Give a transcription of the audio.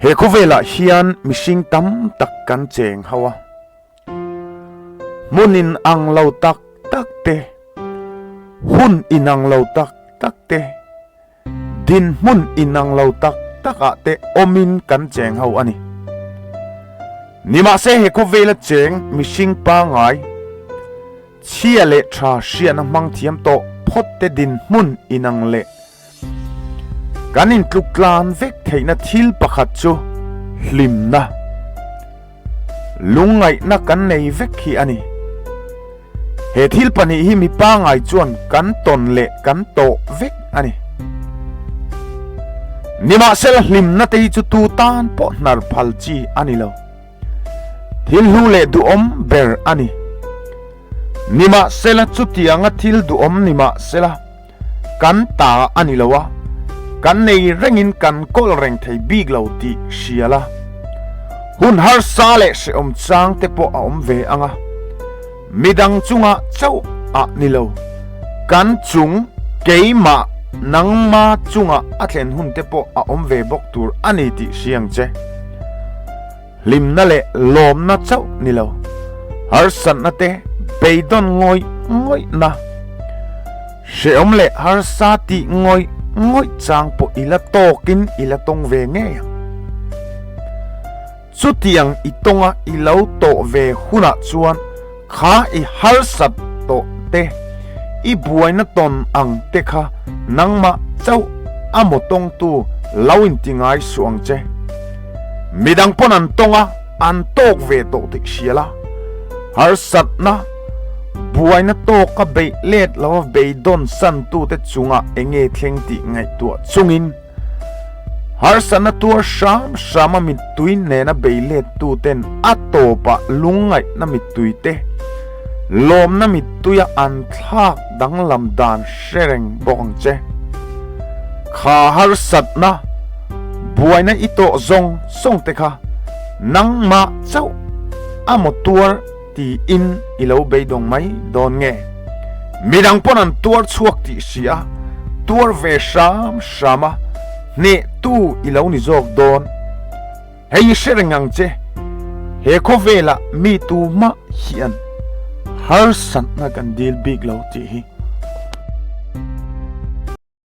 He khawvelah hian mihring tam tak kan cheng ho a, hmun in ang lo tak tak te, hun inang lo tak tak te, Dinhmun inang lo tak takah te awmin kan cheng ho a ni. Nimahse he khawvela cheng mihring pangai, chhia leh tha hriatna hmang thiam tawh phawt te dinhmun inang leh kan intluk tlan vek theihna thil pakhat chu hlimna, lungngaihna kan nei vek hi a ni. He thil pahnih hi mi pangai chuan kan tawn leh kan tawh vek a ni. Nimahsela hlimna te hi chu tu tan pawh hnar phal chi a ni lo. Thil hlu leh duhawm ber a ni. Nimahsela chutianga thil duhawm nimahsela kan ta a ni lo a, kan nei rengin kan kawl reng thei bik lo tih hria la. Hun harsa leh hrehawm chang te pawh a awm ve ang a, midang chungah chauh ah ni lo, kan chung keimah nangma chungah a thlen hun te pawh a awm ve bawk tur a ni tih hria ang che. Hlimna leh lawmna chauh ni lo, harsatna te beidawn ngawih ngawihna, hrehawm leh harsa tih ngawih ngawih chang pawh i la tawkin i la tawng ve ngei ang. Chutiang i tawnga i lo tawh ve hunah chuan kha i harsat tawh te, i buaina tawn ang te kha nangmah chauh a maw tawngtu lo inti ngai suh ang che. Midang pawn an tawng a, an tawk ve tawh tih hria la. Harsatna, buaina tawka beih let lova beidawn santute chungah enge thleng tih ngaihtuah chungin harsatna tuar hram hrama mittui nena bei lettuten a tawpah lungngaihna mittuite lawmna mittuia an thlak danglam dan hre reng bawk ang che. Kha harsatna buaina i tawh zawng zawng te kha nangmah chauh a maw tuar tiin i lo beidawng mai dawn nge? Midang pawn an tuar chhuak tih si a, tuar ve hram hram a, hnehtu i lo ni zawk dawn. Hei i hre reng ang che, he khawvelah mi tumah hian harsatna kan dil bik lo tih hi.